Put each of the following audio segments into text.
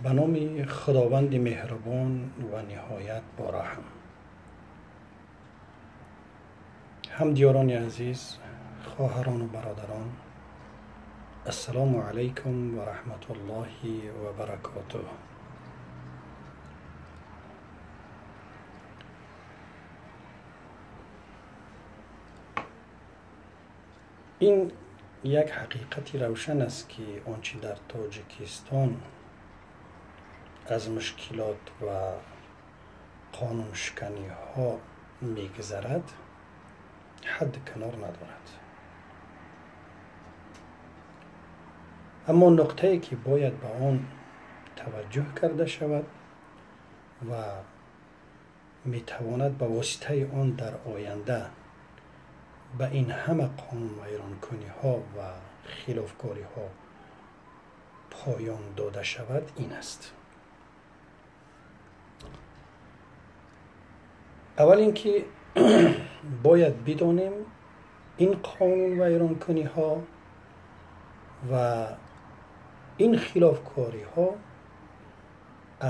Ба номи Худованди меҳрубон ва ниҳоят бораҳм. Ҳамдиёрони азиз, хоҳарону бародарон, ассалому алайкум ва раҳматуллоҳи ва баракотуҳ. Ин як ҳақиқати равшан аст, ки он чӣ дар Тоҷикистон аз мушкилот ва қонуншиканиҳо мегузарад, ҳадд канор надорад. Аммо нуқтае ки бояд ба он таваҷҷӯҳ карда шавад ва метавонад ба воситаи он дар оянда ба ин ҳама қонунвайронкуниҳо ва хилофкориҳо поён дода шавад, ин аст. Аввал ин ки бояд бидонем ин қонунвайронкуниҳо ва ин хилофкориҳо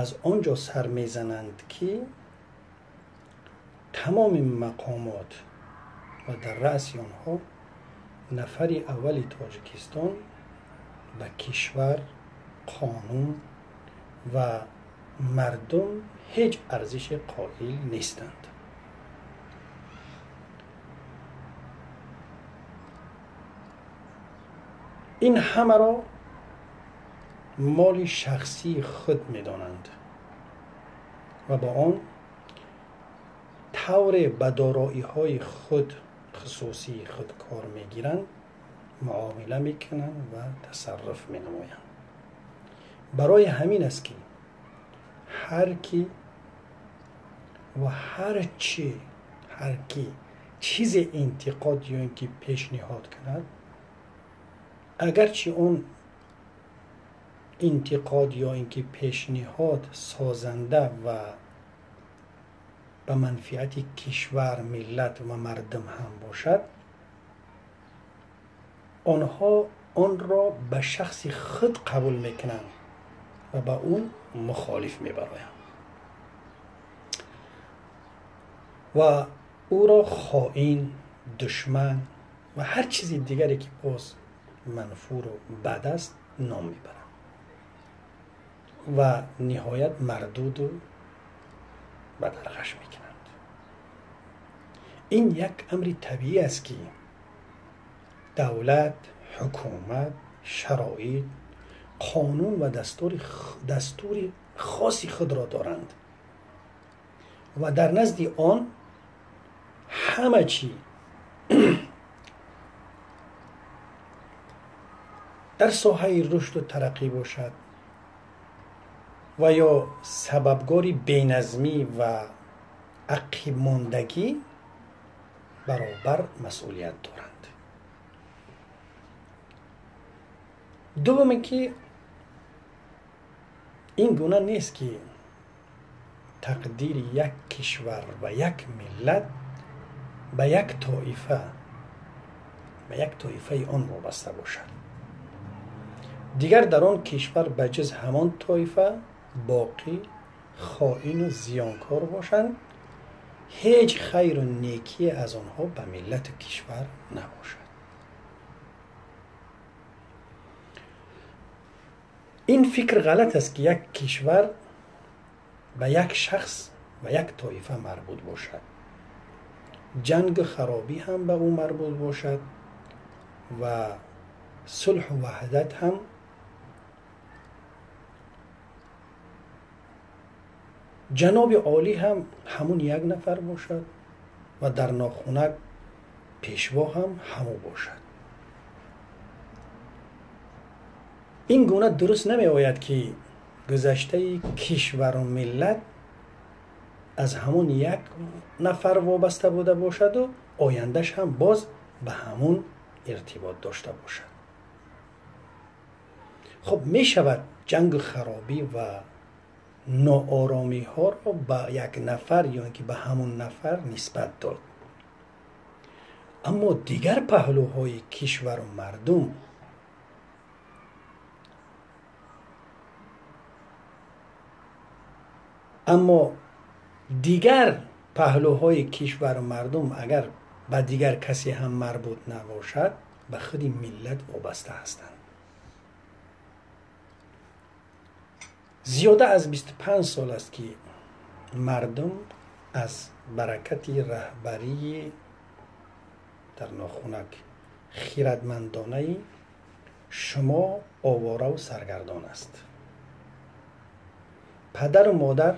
аз он ҷо сар мезананд, ки тамоми мақомот ва дар раъси онҳо нафари аввали Тоҷикистон ба кишвар, қонун ва мардум ҳеҷ арзише қоил нестанд. Ин ҳамаро моли шахсии худ медонанд ва бо он тавре ба дороиҳои худ, хусусии худ кор мегиранд, муомила мекунанд ва тасарруф менамоянд. Барои ҳамин аст, ки ҳар кӣ ва ҳар чӣ, ҳар кӣ чизе интиқод ё ин ки пешниҳод кунад, агарчи он интиқод ё ин ки пешниҳод созанда ва ба манфиати кишвар, миллат ва мардум ҳам бошад, онҳо онро ба шахси худ қабул мекунанд ва ба ӯ мухолиф мебароянд ва ӯро хоин, душман ва ҳар чизи дигаре ки боз манфуру бад аст ном мебаранд ва ниҳоят мардуду ба дарғаш мекунанд. Ин як амри табиӣ аст, ки давлат, ҳукумат, шароит, қонун ва дастури хоси худро доранд ва дар назди он ҳама чӣ дар соҳаи рушду тараққӣ бошад ва ё сабабгори беназмӣ ва ақибмондагӣ баробар масъулият доранд. Дуввум ин ки ин гуна нест, ки тақдири як кишвар ва як миллат ба як тоифа, ба як тоифаи он вобаста бошад. Дигар дар он кишвар ба ҷуз ҳамон тоифа боқӣ хоину зиёнкор бошанд, ҳеҷ хайру некие аз онҳо ба миллату кишвар набошад. Ин фикр ғалат аст, ки як кишвар ба як шахс ва як тоифа марбут бошад, ҷангу харобӣ ҳам ба ӯ марбут бошад ва сулҳу ваҳдат ҳам. Ҷаноби олӣ ҳам ҳамун як нафар бошад ва дар нохунак пешво ҳам ҳамӯ бошад. Ин гуна дуруст намеояд, ки гузаштаи кишвару миллат аз ҳамун як нафар вобаста буда бошаду ояндаш ҳам боз ба ҳамун иртибот дошта бошад. Хуб, мешавад ҷангу харобӣ ва ноороሚҳоро ба як нафар ё ин ки ба ҳамун нафар нисбат дод, аммо дигар паҳлӯҳои кишвару мардум Аммо дигар паҳлӯҳои кишвар ва мардум агар ба дигар касе ҳам марбут набошад, ба худи миллат вобаста ҳастанд. Зиёда аз 25 сол аст ки мардум аз баракати раҳбарии дар нохунак хирадмандонаи шумо овора ва саргардон аст. Падару модар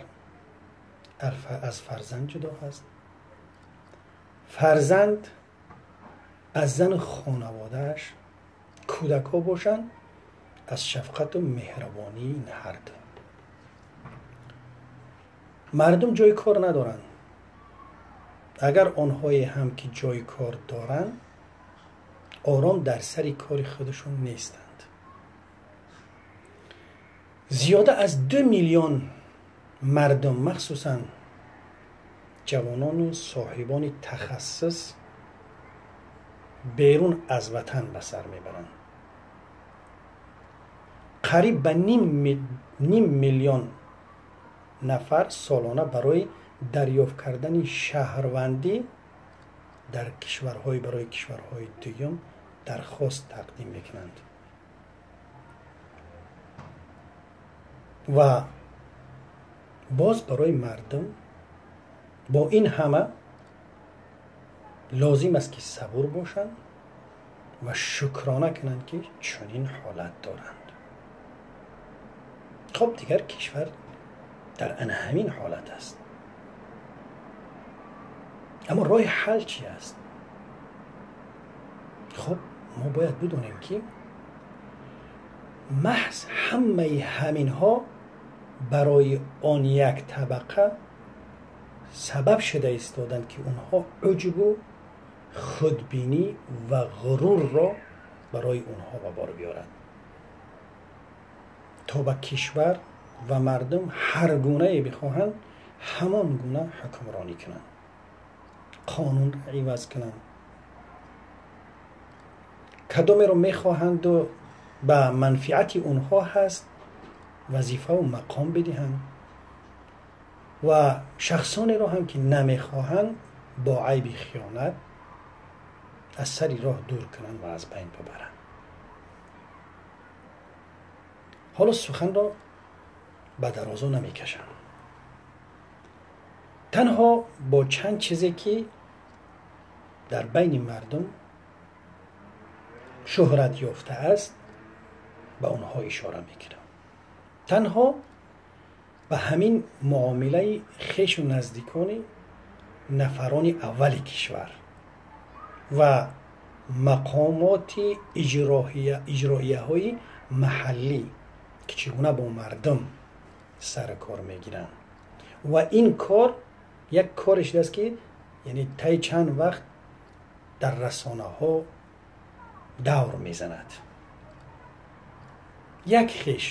аз фарзанд ҷудо ҳаст, фарзанд аз зану хонаводааш, кӯдакҳо бошанд аз шафқату меҳрубонии ин ҳарду. Мардум ҷои кор надоранд. Агар онҳое ҳам ки ҷои кор доранд, ором дар сари кори худашон нестанд. Зиёда аз 2 миллион мардум, махсусан ҷавонону соҳибони тахассус, берун аз ватан ба сар мебаранд. Қариб ба ним миллион нафар солона барои дарёфт кардани шаҳрвандӣ дар кишварҳои барои кишварҳои дуюм дархост тақдим мекунанд ва боз барои мардум бо ин ҳама лозим аст ки сабур бошанд ва шукрона кунанд ки чунин ҳолат доранд. Хоб, дигар кишвар дар ана ҳамин ҳолат аст. Аммо роҳи ҳал чи аст? Хоб, мо бояд бидонем ки маҳз ҳамаи ҳаминҳо барои он як табақа сабаб шуда истоданд ки онҳо уҷбу худбинӣ ва ғурурро барои онҳо ба бор биёранд, то ба кишвар ва мардум ҳар гунае бихоҳанд ҳамон гуна ҳукмронӣ кунанд, қонунро иваз кунанд, кадомеро мехоҳанду ба манфиати онҳо ҳаст вазифаву мақом бидиҳанд ва шахсонеро ҳам ки намехоҳанд бо айби хиёнат аз сари роҳ дур кунанд ва аз байн бибаранд. Ҳоло суханро ба дарозо намекашам. Танҳо бо чанд чизе ки дар байни мардум шӯҳрат ёфтааст ба онҳо ишора мекунам. Танҳо ба ҳамин муомилаи хешу наздикони нафарони аввали кишвар ва мақомоти иҷроияҳои маҳаллӣ ки чӣ гуна бо мардум сар кор мегиранд. Ва ин кор як коре шудааст ки яъне таи чанд вақт дар расонаҳо давр мезанад. Як хеш,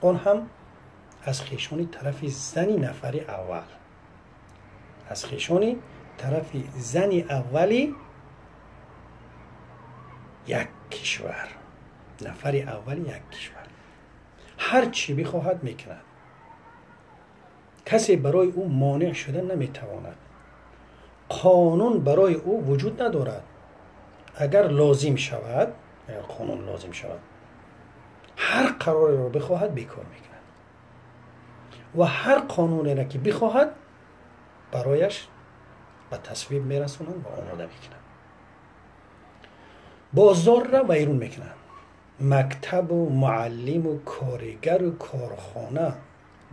он ҳам аз хешони тарафи зани нафари аввал, аз хешони тарафи зани аввали як кишвар, нафари аввали як кишвар, ҳар чӣ бихоҳад мекунад. Касе барои ӯ монеъ шуда наметавонад. Қонун барои ӯ вуҷуд надорад. Агар лозим шавад, агар қонун лозим шавад, ҳар қарореро бихоҳад бекор мекунад ва ҳар қонунеро ки бихоҳад барояш ба тасвиб мерасонанд ва омода мекунанд. Бозорро вайрон мекунанд. Мактабу муаллиму коригару корхона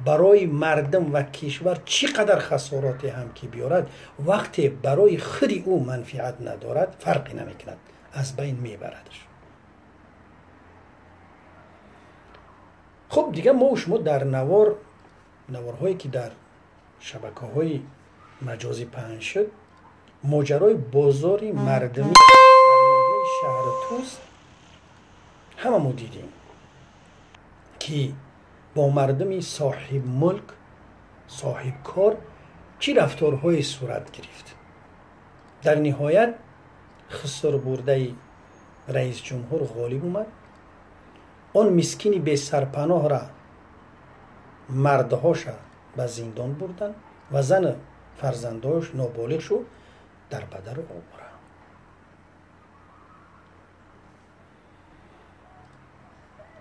барои мардум ва кишвар чӣ қадар хасороте ҳам ки биёрад, вақте барои худи ӯ манфиат надорад, фарқе намекунад, аз байн мебарадаш. Хуб, дигар мо шумо дар наворҳое ки дар шабакаҳои маҷозӣ паҳн шуд, моҷарои бозори мардумӣ дар ноҳияи шаҳри Тӯс ҳама мо дидем ки бо мардуми соҳибмулк, соҳибкор чӣ рафторҳое сурат гирифт. Дар ниҳоят хусурбурдаи раис ҷумҳур ғолиб омад. Он мискини бесарпаноҳра, мардҳоша, به زندان بردن و زن فرزنداش نابالغ شو در بدر آواره.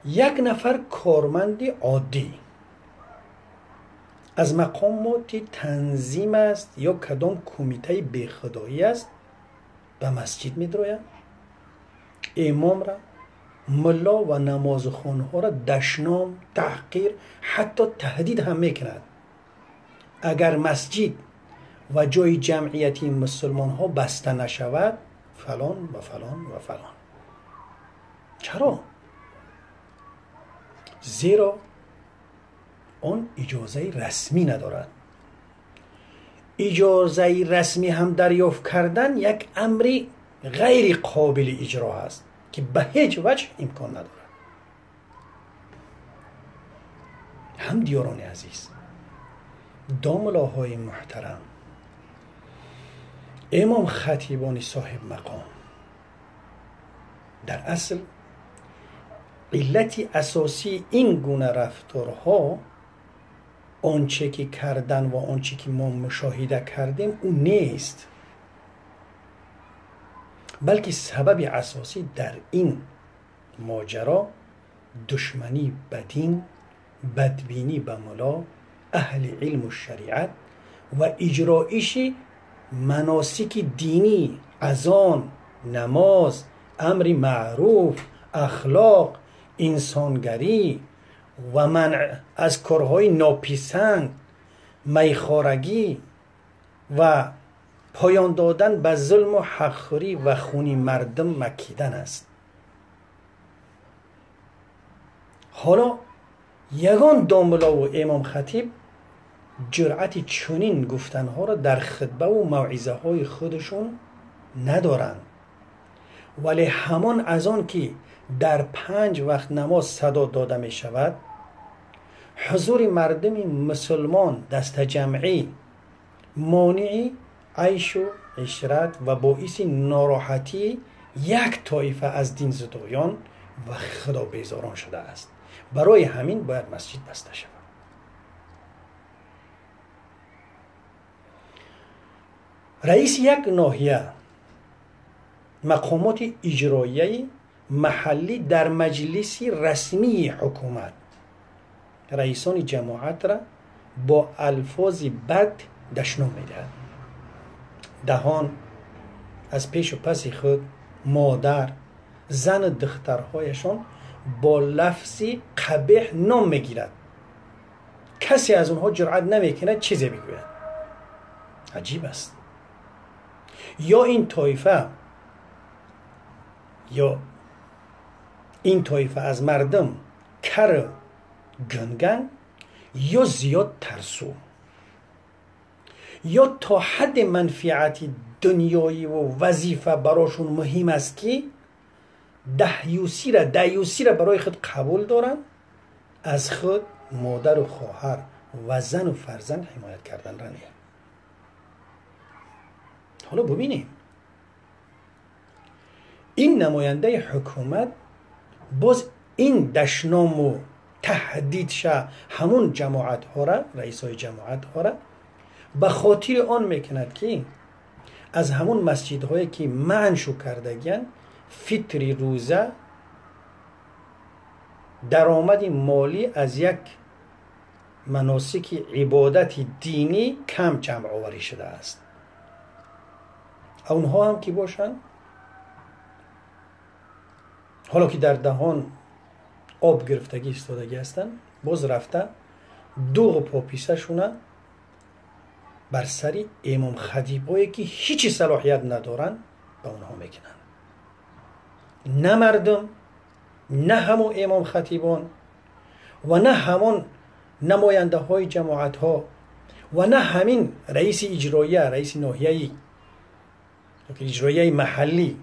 یک نفر کارمند عادی از مقامات تنظیم است یا کدام کمیته بیخدایی است به مسجد می دروید، امام را، ملا و نمازخوانها را دشنام، تحقیر، حتی تهدید هم میکند. اگر مسجد و جای جمعیتی مسلمان ها بسته نشود فلان و فلان و فلان. چرا؟ زیرا آن اجازه رسمی ندارد. اجازه رسمی هم دریافت کردن یک امر غیر قابل اجرا است که به هیچ وجه امکان ندارد. هم دیاران عزیز، داملاهای محترم، امام خطیبان صاحب مقام، در اصل علت اساسی این گونه رفتارها آنچه که کردن و آنچه که ما مشاهده کردیم او نیست، بلکه سبب اساسی در این ماجرا دشمنی به دین، بدبینی به ملا، اهل علم و شریعت و اجرایش مناسک دینی، اذان، نماز، امر معروف، اخلاق، انسانگری و منع از کارهای ناپسند، میخوارگی و پایان دادن به ظلم و حقخوری و خونی مردم مکیدن است. حالا یگان داملا و امام خطیب جرأت چنین گفتنها را در خطبه و موعظه های خودشون ندارند، ولی همان از آن که در 5 وقت نماز صدا داده می شود، حضور مردم مسلمان دست جمعی مانع عیش و عشرت و باعث ناراحتی یک طایفه از دین زدایان و خدا بیزاران شده است. برای همین باید مسجد بسته شود. رئیس یک ناحیه، مقامات اجرایی محلی در مجلس رسمی حکومت رئیسان جماعت را با الفاظ بد دشنام میدهد. دهان از پیش و پس خود، مادر، زن و دخترهایشان با لفظ قبیح نام میگیرد. کسی از اونها جرأت نمیکند چیزی بگوید. عجیب است. یا این طایفه یا این طایفه از مردم کر گنگن یا زیاد ترسو یا تا حد منفعت دنیایی و وظیفه براشون مهم است که دیوسی را برای خود قبول دارن، از خود مادر و خواهر و زن و فرزند حمایت کردن را نه. حالا ببینیم این نماینده حکومت باز این دشنام و تهدید شه همون جماعت ها را، رئیس های جماعت ها را به خاطر آن میکند که از همون مسجد هایی که منع کردگین فطر روزه درآمد مالی از یک مناسک عبادت دینی کم جمع آوری شده است. اونها هم که باشن، حالا که در دهان آب گرفتگی ایستادگی هستن، باز رفته دوغ پاپیسه شونه بر سر امام خطیبایی که هیچ صلاحیت ندارن به اونها میکنن. نه مردم، نه همون امام خطیبان و نه همون نماینده های جماعت ها و نه همین رئیس اجراییه، رئیس ناحیه‌ای، اجراییه محلی،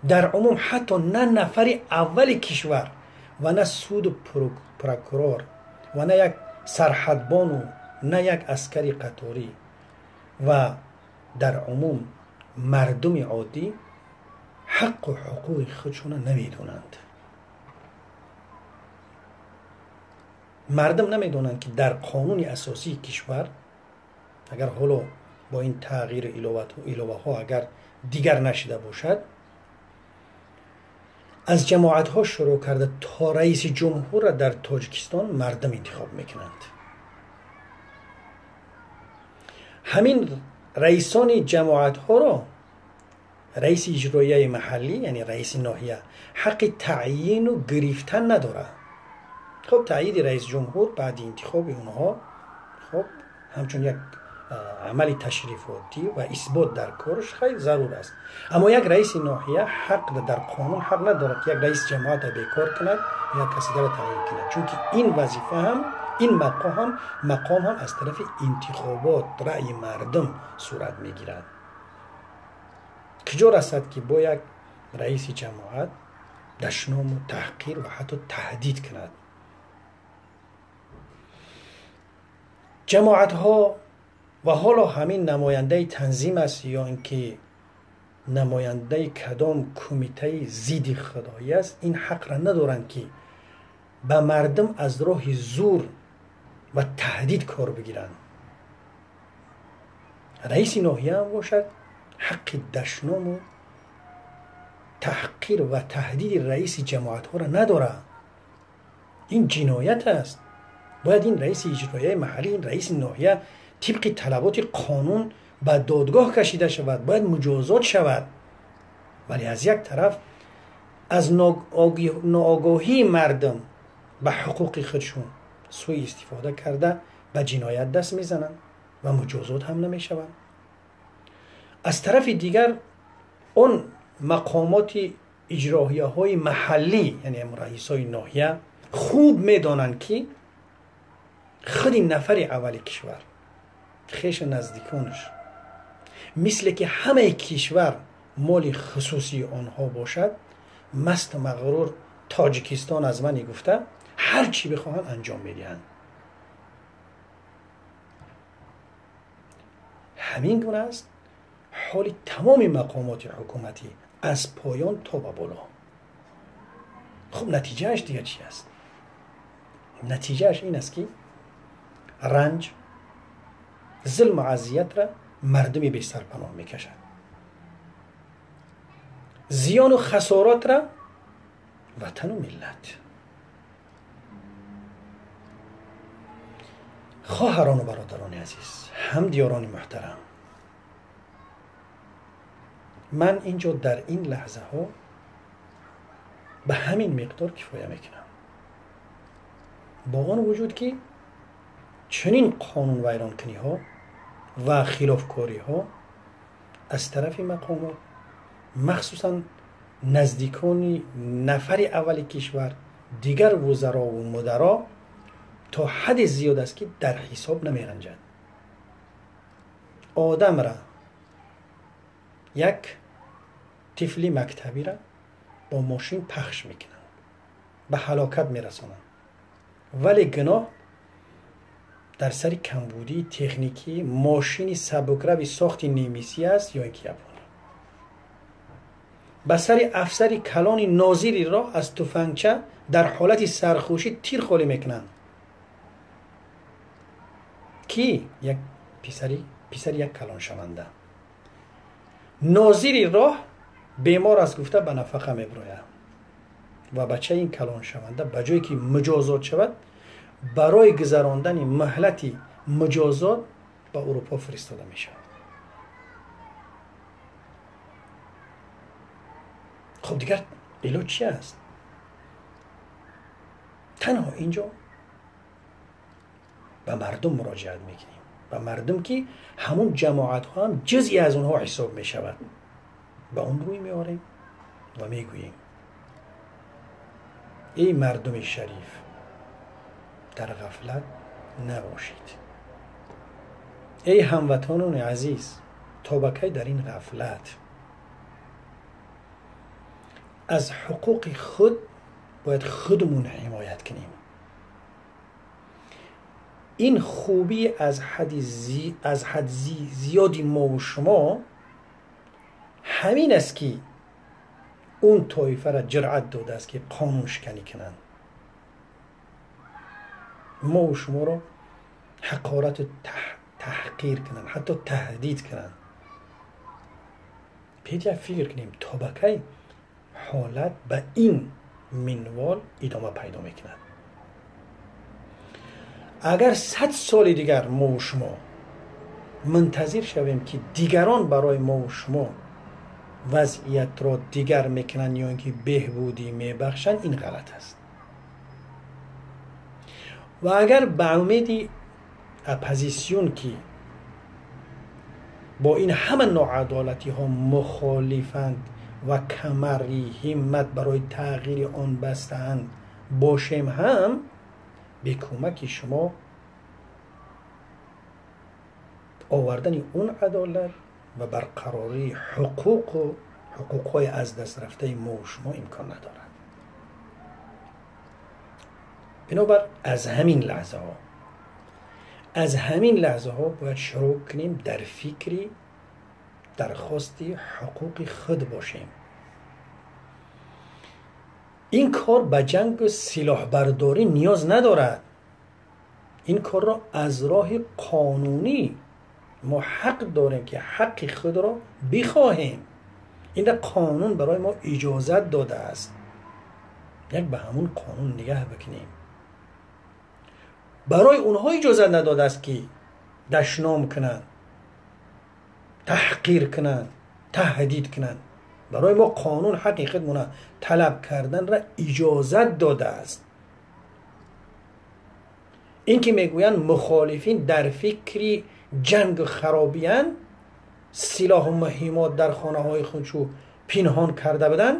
در عموم حتی نه نفر اول کشور و نه سود پرکرار و نه یک سرحدبان و نه یک عسکری قطاری و در عموم مردم عادی حق و حقوق خودشون نمیدونند. Мардум намедонанд, ки дар қонуни асосии кишвар агар ҳоло бо ин тағйиру иловаҳо агар дигар нашида бошад, аз ҷамоатҳо шурӯъ карда то раиси ҷумҳурро дар Тоҷикистон мардум интихоб мекунанд. Ҳамин раисони ҷамоатҳоро раиси иҷроияи маҳаллӣ, яъне раиси ноҳия, ҳаққи таъйину гирифтан надорад. Хоб, таъйиди раис ҷумҳур баъди интихоби онҳо, хоб, ҳамчун як амали ташрифотӣ ва исбот дар корш хеле зарур аст. Аммо як раиси ноҳия ҳақ дар қонун ҳақ надорад, ки як раиси ҷамоатро бекор кунад ё каси дигарро таъйин кунад, чунки ин вазифа ҳам, ин мақом ҳам аз тарафи интихобот, раъйи мардум сурат мегирад. Куҷо расад, ки бо як раиси ҷамоат дашному таҳқир ва ҳатто таҳдид кунад? Ҷамоатҳо ва ҳоло ҳамин намояндаи танзим аст ё ин ки намояндаи кадом кумитаи зидди худоӣ аст, ин ҳақра надоранд, ки ба мардум аз роҳи зур ва таҳдид кор бигиранд. Раиси ноҳия ҳам бошад, ҳаққи дашному таҳқир ва таҳдиди раиси ҷамоатҳоро надорад. Ин ҷиноят аст. Бояд ин раиси иҷроияи маҳаллӣ, ин раиси ноҳия тибқи талаботи қонун ба додгоҳ кашида шавад, бояд муҷозот шавад. Вале аз як тараф аз ноогоҳии мардум ба ҳуқуқи худшон сӯи истифода карда ба ҷиноят даст мезананд ва муҷозот ҳам намешаванд. Аз тарафи дигар он мақомоти иҷроияҳои маҳаллӣ, яъне раисои ноҳия, хуб медонанд, ки худи нафари аввали кишвар, хешу наздиконаш, мисле ки ҳамаи кишвар моли хусусии онҳо бошад, масту мағрур Тоҷикистон аз мани гуфта ҳар чӣ бихоҳанд анҷом медиҳанд. Ҳамин гуна аст ҳоли тамоми мақомоти ҳукуматӣ аз поён то ба боло. Хуб, натиҷааш дигар чӣ аст? Натиҷааш ин аст, ки ранҷ, зулму азиятра мардуми бесарпаноҳ мекашад, зиёну хасоротра ватану миллат. Хоҳарону бародарони азиз, ҳамдиёрони муҳтарам, ман инҷо дар ин лаҳзаҳо ба ҳамин миқдор кифоя мекунам. Бо он вуҷуд ки чунин қонунвайронкуниҳо ва хилофкориҳо аз тарафи мақомот, махсусан наздикони нафари аввали кишвар, дигар вузарову мударо то ҳадде зиёд аст, ки дар ҳисоб намеранҷад. Одамра, як тифли мактабира бо мошин пахш мекунанд, ба ҳалокат мерасонанд, вале гуноҳ дар сари камбудии техникии мошини сабукрави сохти немисӣ аст ё ин ки японӣ. Ба сари афсари калони нозири роҳ аз туфангча дар ҳолати сархӯшӣ тир холӣ мекунанд, ки як писари як калоншаванда. Нозири роҳ бемор аст гуфта ба нафақа мебирояд ва бачаи ин калоншаванда ба ҷое ки муҷозот шавад, барои гузарондани муҳлати муҷозот ба Урупо фиристода мешавад. Хуб, дигар илоҷ чи аст? Танҳо инҷо ба мардум муроҷиат мекунем, ба мардум, ки ҳамун ҷамоатҳо ҳам ҷузъе аз онҳо ҳисоб мешавад. Ба он рӯй меорем ва мегӯем: эй мардуми шариф, дар ғафлат набошед. Эй ҳамватанони азиз, то ба кай дар ин ғафлат? Аз ҳуқуқи худ бояд худмон ҳимоят кунем. Ин хубӣ аз ҳад зиёди мову шумо ҳамин аст, ки он тоифаро ҷуръат додааст, ки қонуншиканӣ кунанд. мо ва шуморо ҳақорату таҳқир кунанд, ҳатто таҳдид кунанд. Биёед як фикр кунем, то ба кай ҳолат ба ин минвол идома пайдо мекунад. Агар 100 соли дигар мо ва шумо мунтазир шавем, ки дигарон барои мо ва шумо вазъиятро дигар мекунанд ё ин ки беҳбудӣ мебахшанд, ин ғалат аст. Ва агар ба умеди оппозитсион, ки бо ин ҳама ноадолатиҳо мухолифанд ва камари ҳиммат барои тағйири он бастаанд бошем ҳам, бе кӯмаки шумо овардани он адолат ва барқарории ҳуқуқу ҳуқуқҳои аз даст рафтаи мо ва шумо имкон надорад. Бинобар аз ҳамин лаҳзаҳо бояд шурӯъ кунем дар фикри дархости ҳуқуқи худ бошем. Ин кор ба ҷангу силоҳбардорӣ ниёз надорад. Ин корро аз роҳи қонунӣ мо ҳақ дорем, ки ҳаққи худро бихоҳем. Инро қонун барои мо иҷозат додааст. Як ба ҳамун қонун нигаҳ бикунем. Барои онҳо иҷозат надодааст, ки дашном кунанд, таҳқир кунанд, таҳдид кунанд. Барои мо қонун ҳаққи худмона талаб карданро иҷозат додааст. Ин ки мегӯянд мухолифин дар фикри ҷангу харобиянд, силоҳу муҳимот дар хонаҳои худшу пинҳон карда буданд,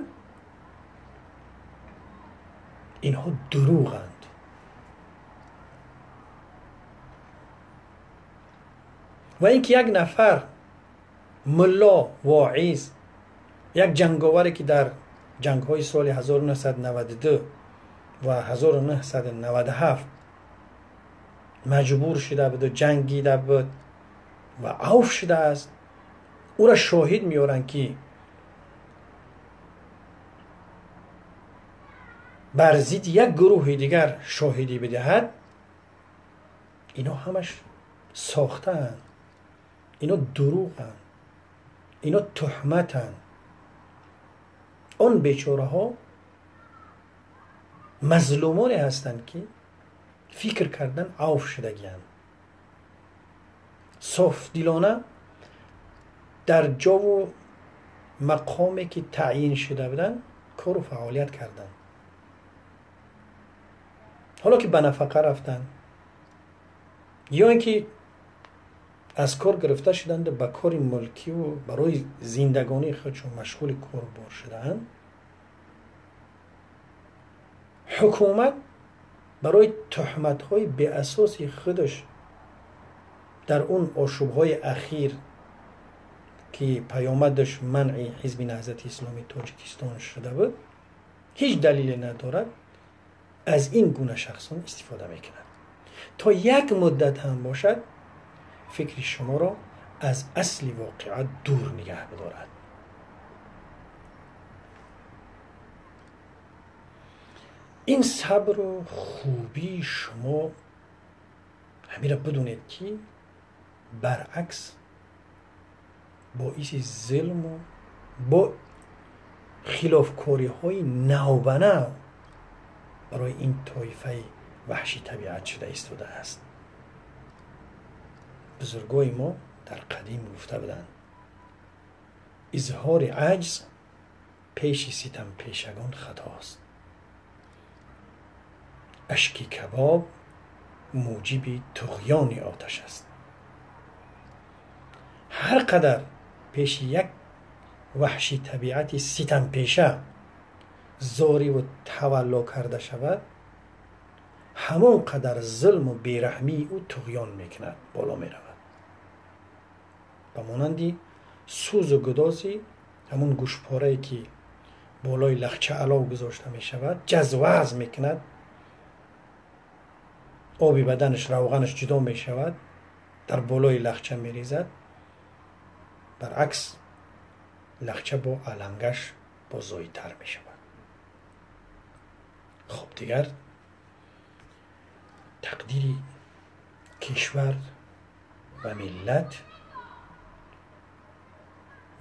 инҳо дурӯғанд. Ва ин ки як нафар мулло, воиз, як ҷанговаре, ки дар ҷангҳои соли 1992 ва 1997 маҷбур шуда буд, ҷангида буд ва авф шудааст, ӯро шоҳид меоранд, ки бар зидди як гурӯҳи дигар шоҳидӣ бидиҳад. Ино ҳамаш сохтаанд, ино дурӯғанд, ино туҳматанд. Он бечораҳо мазлумоне ҳастанд, ки фикр кардан авф шудагианд. Софдилона дар ҷову мақоме, ки таъйин шуда буданд, кору фаъолият карданд. Ҳоло ки ба нафақа рафтанд ё ин ки аз кор гирифта шуданд, ба кори мулкиву барои зиндагонии худшон машғули корубор шудаанд, ҳукумат барои туҳматҳои беасоси худаш дар он ошӯбҳои ахир, ки паёмадаш манъи ҳизби Наҳзати Исломии Тоҷикистон шуда буд, ҳеҷ далеле надорад, аз ин гуна шахсон истифода мекунад. То як муддат ҳам бошад, фикри шуморо аз асли воқеа дур нигаҳ бидорад. Ин сабру хубии шумо ҳамира бидонед, ки баръакс боиси зулму бо хилофкориҳои навбанав барои ин тоифаи ваҳши табиат шуда истодааст. Бузургои мо дар қадим гуфта буданд: изҳори аҷз пеши ситампешагон хатост. Ашки кабоб муҷиби туғёни оташ аст. Ҳар қадар пеши як ваҳши табиати ситампеша зориву тавалло карда шавад, ҳамон қадар зулму бераҳмии ӯ туғён мекунад, боло меравад. Ба монанди сӯзу гудози ҳамон гӯшпорае, ки болои лахча алов гузошта мешавад, ҷазваз мекунад, оби баданаш, равғанаш ҷудо мешавад, дар болои лахча мерезад. Баръакс лахча бо алангаш боз зоидтар мешавад. Хуб, дигар تقدیر کشور و ملت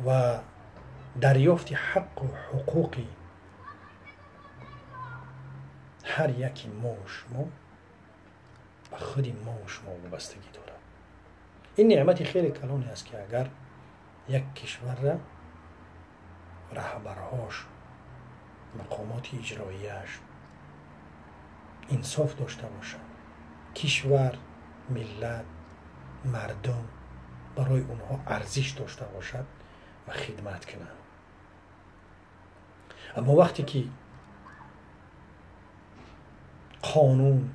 و دریافت حق و حقوق هر یکی ما و شما به خود ما و شما وابستگی دارد. این نعمت خیلی کلانی است که اگر یک کشور را رهبرهاش، مقامات اجراییش انصاف داشته باشند، کشور، ملت، مردم برای اونها ارزش داشته باشد و خدمت کنند. اما وقتی که قانون،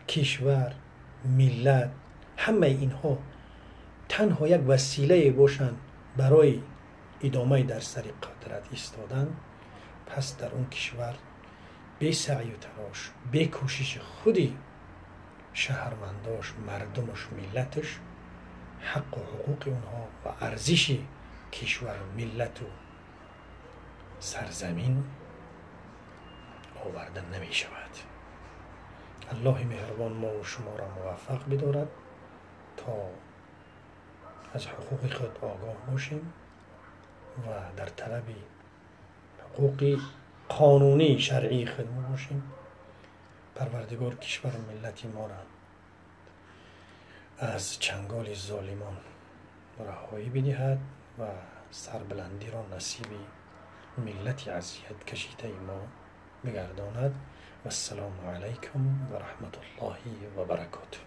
کشور، ملت، همه اینها تنها یک وسیله باشند برای ادامه در سر قدرت ایستادن، پس در اون کشور بی سعی و تلاش، بی کوشش خودی شهرونداش، مردمش، ملتش، حق و حقوق اونها و ارزش کشور و ملت و سرزمین آورده نمی شود. الله مهربان ما و شما را موفق بدارد تا از حقوق خود آگاه باشیم و در طلب حقوق قانونی شرعی خود باشیم. پروردگار کشور و ملت ما را از چنگال ظالمان رهایی بدهد و سربلندی را نصیب ملت اذیت کشیده ما بگرداند. و السلام علیکم و رحمت الله و برکاته.